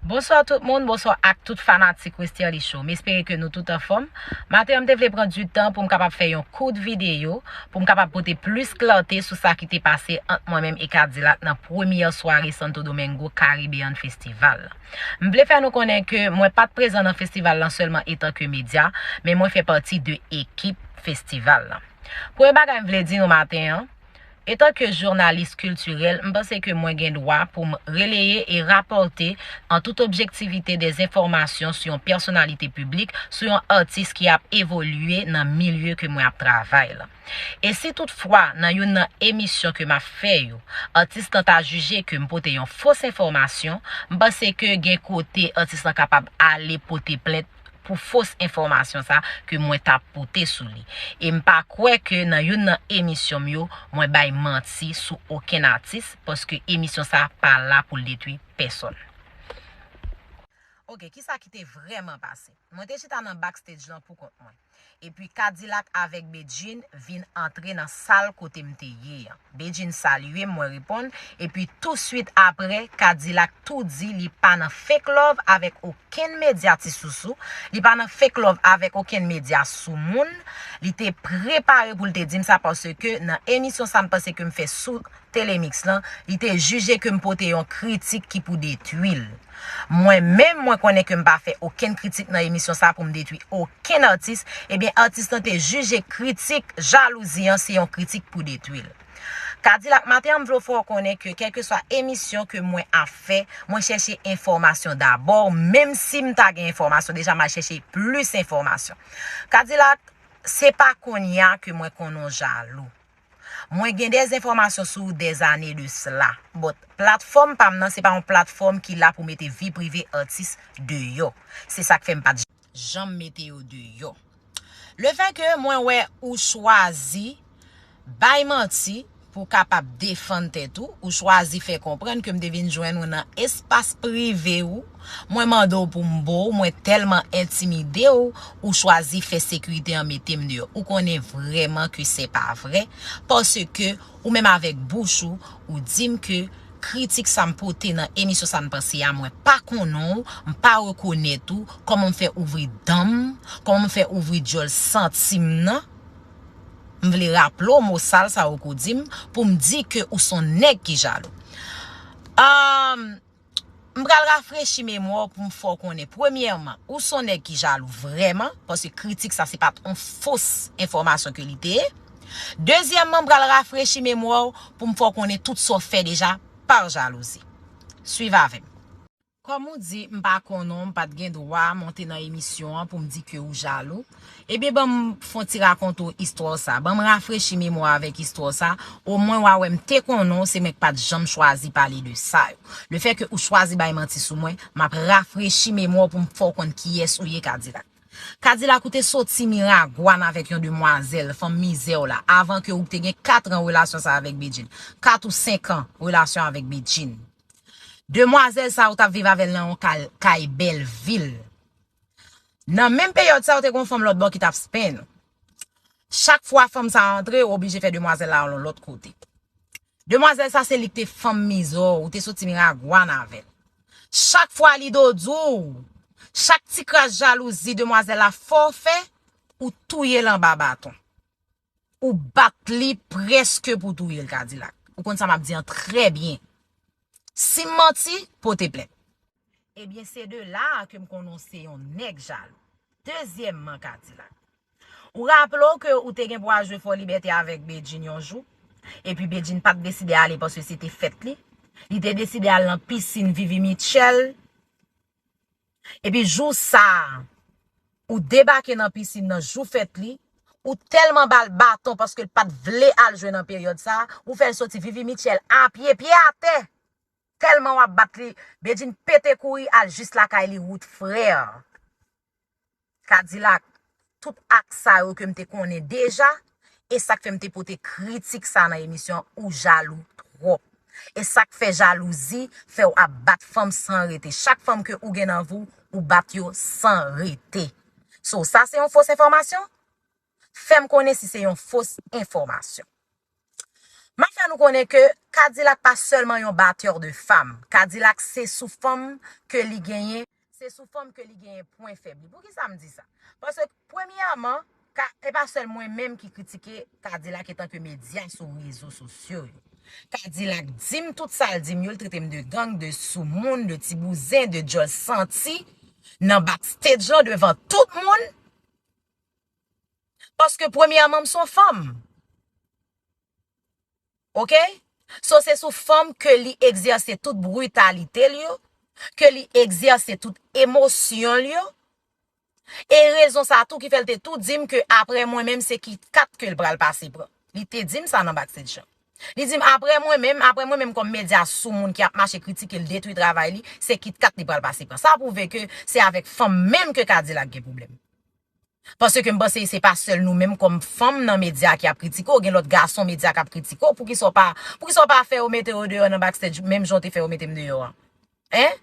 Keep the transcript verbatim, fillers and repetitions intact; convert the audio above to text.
Bonswa tout moun, bonswa ak tout fanatik Westerlie Show. M espere ke nou tout anfòm. Maten an, m te vle pran di tan pou m kapab fè yon kout videyo, pou m kapab pote plis klète sou sa ki te pase ant mwen menm e Kadilak nan premyè sware Santo Domingo Caribbean Festival. M vle fè nou konnen ke mwen pa t prezan nan festival lan sèlman etan ke medya, men mwen fè pati de ekip festival lan. Premye bagay m vle di nou maten an, etan ke jounalis kiltirèl, m panse ke mwen gen dwa pou m releye e rapòte an tout objektivite de enfòmasyon sou yon pèsonalite piblik, sou yon atis ki ap evolye nan milye ke mwen ap travay la. E si toutfwa nan youn nan emisyon ke m ap fè yo, atis lan ta jije ke m pote yon fos enfòmasyon, m panse ke gen kote atis lan kapab ale pote plent pou fos enfòmasyon sa ke mwen t ap pote sou li. E m pa kwè ke nan youn nan emisyon m yo, mwen bay manti sou okenn atis, paske emisyon sa pa la pou l detwi pèsonn. Ok, kisa ki te vrèman pase? Mwen te chita nan backstage lan pou kont mwen. Epi Kadilak avèk Bedjine vin antre nan sal kote m te ye an. Bedjine salye m, mwen reponn. Epi touswit apre, Kadilak tou di li pa nan fake love avèk okenn medya ti sousou. Li pa nan fake love avèk okenn medya sou moun. Li te prepare pou l te di m sa paske nan emisyon sa m panse ke m fè sou Telemix lan, li te jije ke m pote yon kritik ki pou detwi l. Mwen menm, mwen konnen ke m pa fè okenn kritik nan emisyon sa pou m detwi okenn atis, ebyen atis lan te jije kritik jalouzi an se yon kritik pou detwi l. Kadilak, maten an m vle fè w konnen ke kèlkeswa emisyon ke mwen ap fè, mwen chèche enfòmasyon dabò, menm si m ta gen enfòmasyon deja, m al chèche plis enfòmasyon. Kadilak, se pa kounye a ke mwen konnen w jalou. Mwen gen de enfòmasyon sou ou dèzane de sela. But, platfòm pa m nan, se pa yon platfòm ki la pou mete vi prive atis deyò. Se sa k fè m pa t janm mete yo deyò. Lefètke mwen wè ou chwazi bay manti pou w kapab defann tèt ou, ou chwazi fè konprann ke m te vin jwenn ou nan espas prive ou, mwen mande w pou m bo w, mwen tèlman entimide w, ou chwazi fè sekirite an mete m deyò. Ou konnen vrèman ke se pa vrè, paske ou menm avèk bouch ou, ou di m ke kritik sa m pote nan emisyon sa m panse a, mwen pa konnen w, m pa rekonèt ou, kòman m fè ouvri dan m, kòman m fè ouvri djòl santi m nan? M vle raple w mo sal sa ou ko di m pou m di ke ou s on nèg ki jalou. Ahn, m pral rafrechi memwa w pou m fè w konnen, premyèman, ou s on nèg ki jalou vrèman, paske kritik sa se pa t on fos enfòmasyon ke li te ye. Dezyèmman, m pral rafrechi memwa w pou m fè w konnen tout sa w fè deja pa jalouzi. Swiv avè m. Kòm ou di, m pa konnen w, m pa t gen dwa monte nan emisyon an pou m di ke ou jalou. Ebyen, ban m fè yon ti rakonte w istwa sa. Ban m rafrechi memwa avèk istwa sa. Omwen w a wè m te konnen w, se mwen k pa t janm chwazi pale de sa yo. Lefètke ou chwazi bay manti sou mwen, m ap rafrechi memwa w pou m fè w konn kiyès ou ye, Kadilak. Kadilak, ou te soti Miragwàn avèk yon demwazèl, fanm mizè w la, avan ke ou te gen kat an relasyon sa avèk Bedjine. Kat ou senk an relasyon avèk Bedjine. Demwazèl sa ou t ap viv avè l nan yon kal-, kay Bèlvil. Nan menm peryòd sa, ou te gen yon fanm lòt bò ki t ap spann ou. Chak fwa fanm sa antre, ou oblije fè demwazèl la al yon lòt kote. Demwazèl sa se li ki te fanm mizè w, ou te soti Miragwàn avè l. Chak fwa li dodou w, chak ti kras jalouzi demwazèl la fè w fè, ou touye l anba baton. Ou bat li prèske pou touye l, Kadilak. Ou konn sa m ap di an trè byen. Si m manti, pote plent. Ebyen, se de la a ke m konnen w se yon nèg jalou. Dezyèmman, Kadilak, ou raple w ke ou te gen pou al jwe Fò Libète avèk Bedjine yon jou, epi Bedjine pa t deside ale paske se te fèt li. Li te deside al nan pisin Vivi Mitchell. Epi jou sa a, ou debake nan pisin nan jou fèt li, ou tèlman ba l baton paske l pa t vle al jwe nan peryòd sa a, ou fè l soti Vivi Mitchell a pye, pye atè. Tèlman w ap bat li, Bedjine pete kouri al jis lakay li, wout frè. Kadilak, tout ak sa yo ke m te konnen deja, e sa k fè m te pote kritik sa nan emisyon an, ou jalou twòp. E sa k fè jalouzi fè w ap bat fanm san rete. Chak fanm ke ou gen nan vi w, ou bat yo san rete. So, sa se yon fos enfòmasyon? Fè m konnen si se yon fos enfòmasyon. M ap fè nou konnen ke Kadilak pa sèlman yon batteur de femme. Kadilak se sou fanm ke li genyen, se sou fanm ke li genyen pwen fèb li. Poukisa m di sa? Paske premyèman, ka, e pa sèl mwen menm ki kritike Kadilak etanke medya sou rezo sosyo yo. Kadilak di m tout sa l di m yo, l trete m de gang, de soumoun, de ti bouzen, de djòl santi nan backstage lan devan tout moun. Paske premyèman, m se yon fanm. Oke? So se sou fanm ke li egzèse tout britalite l yo, ke li egzèse tout emosyon l yo. E rezon sa tou ki fè l te tou di m ke apre mwen menm se Kit Kat ke l pral pase pran. Li te di m sa nan backstage lan. Li di m apre mwen menm, apre mwen menm kòm medya sou moun ki ap mache kritike l, detwi travay li, se Kit Kat li pral pase pran. Sa pwouve ke se avèk fanm menm ke Kadilak gen pwoblèm. Paske m panse se pa sèl nou menm kòm fanm nan medya ki ap kritike w, gen lòt gason medya k ap kritike w. Poukisa w pa, poukisa w pa fè yo mete yo deyò nan backstage menm jan w te fè yo mete m deyò an? Hein?